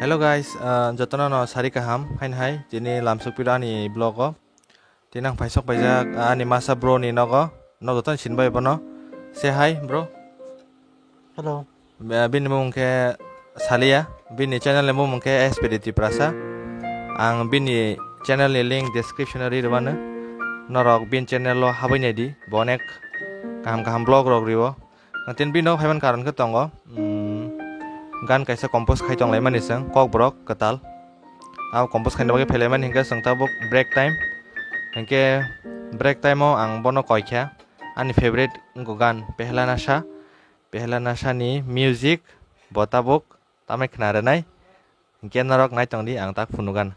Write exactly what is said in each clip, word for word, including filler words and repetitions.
Hello guys, ah, jotono no sari kaham, hain hai, tini lamsok piro ani vlog o. Tini ang phaisok paijak, ah, ani masa bro ni nogo, no jotono sin bai bono. Say hi, bro. Hello. Be-, bini mung khe Salia, bini channel ni mung khe S P D Tiprasa. Ang bini channel ni link description o ri rwmano. Norok bini channel o habwi nai di, bo onek kaham kaham vlog rok rio. Tin bini no phaiman karon khe tongo, mm, gan kaisa compose khai tong laimani chwng, Kokborok Kwtal. Abo compose khaina bagwi phai laimani hinkhe chwng tabuk break time. Hinkhe break time o ang bono koi kha, ani favorite wngkha gan Pehla Nasha. Pehla Nasha ni music bo tabuk tamai khna rwnai. Hinkhe norok nai tong di, ang tak phunukgan.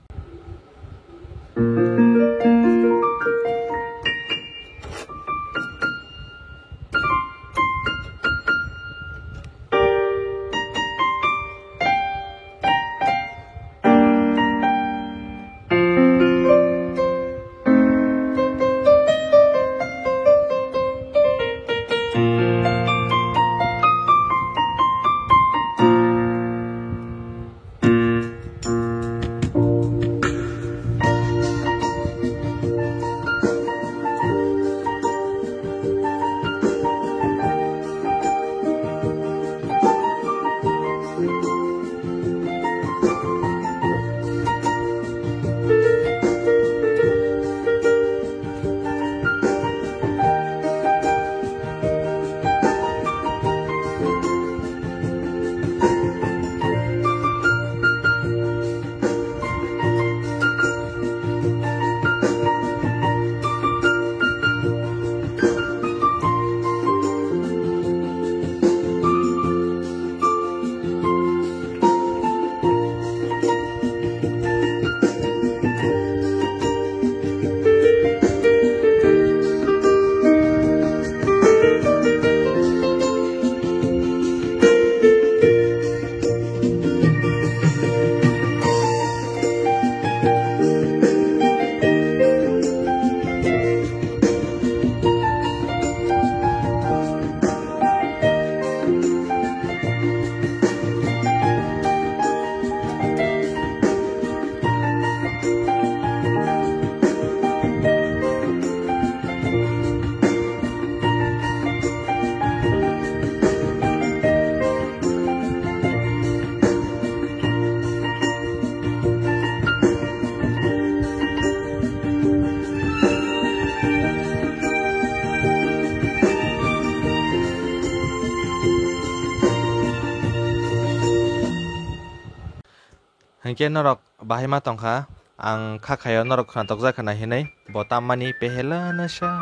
Hinkhe norok bahai ma tongkha, ang kha khaio norok khwnatok jak khna hinwi, bo tammani pehela nasha,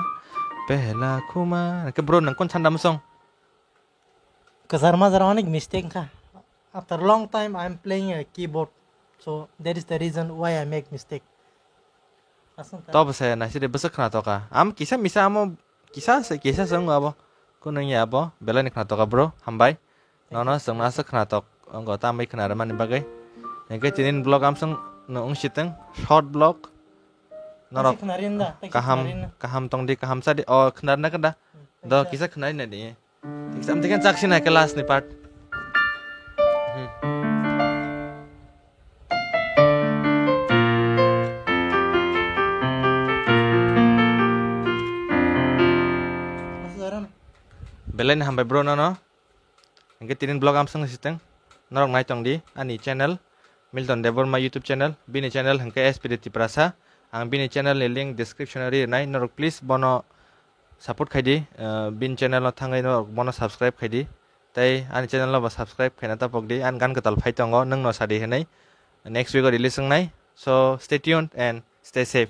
pehela khuma, hinkhe bro nwng kun sanda mwsong? Kwchar majra onek mistake wngkha. After long time I am playing a keyboard, so that is the reason why I make mistake. Aswk ta. Tobo se naisidi bwswk khwnatok kha. Am kisa misa amo kisa se, kisa se wngo abo. Kunung ya abo, belai ni khwnatok kha bro, hambai. Nono chwngno aswk khwnatok wngo, tamwi khwna rwmani bagwi. Hinkhe tini vlog amswng no wngsitwng, short vlog. Norok kaham, kaham tongdi, kaham sadi. O khwna rwna khe da. Do kisa khwna rwna di. Exam tikan chak sina ke last ni part. Hmm. Belai ni hambai bro nono. Hinkhe tini vlog amswng siteng. Norok nai tong di ani channel. Milton Debbarma YouTube channel, bini channel hinkhe S P D Tiprasa. Ang bini channel ni link description o ri nai, norok please bono support khai di, ah, bini channel no thangwi norok bono subscribe khai di. Tei ani channel no bo subscribe khaina tapok di, ani gan kwtal phai tongo, nwng no sadi hinwi next week o release wngnai. So stay tuned and stay safe.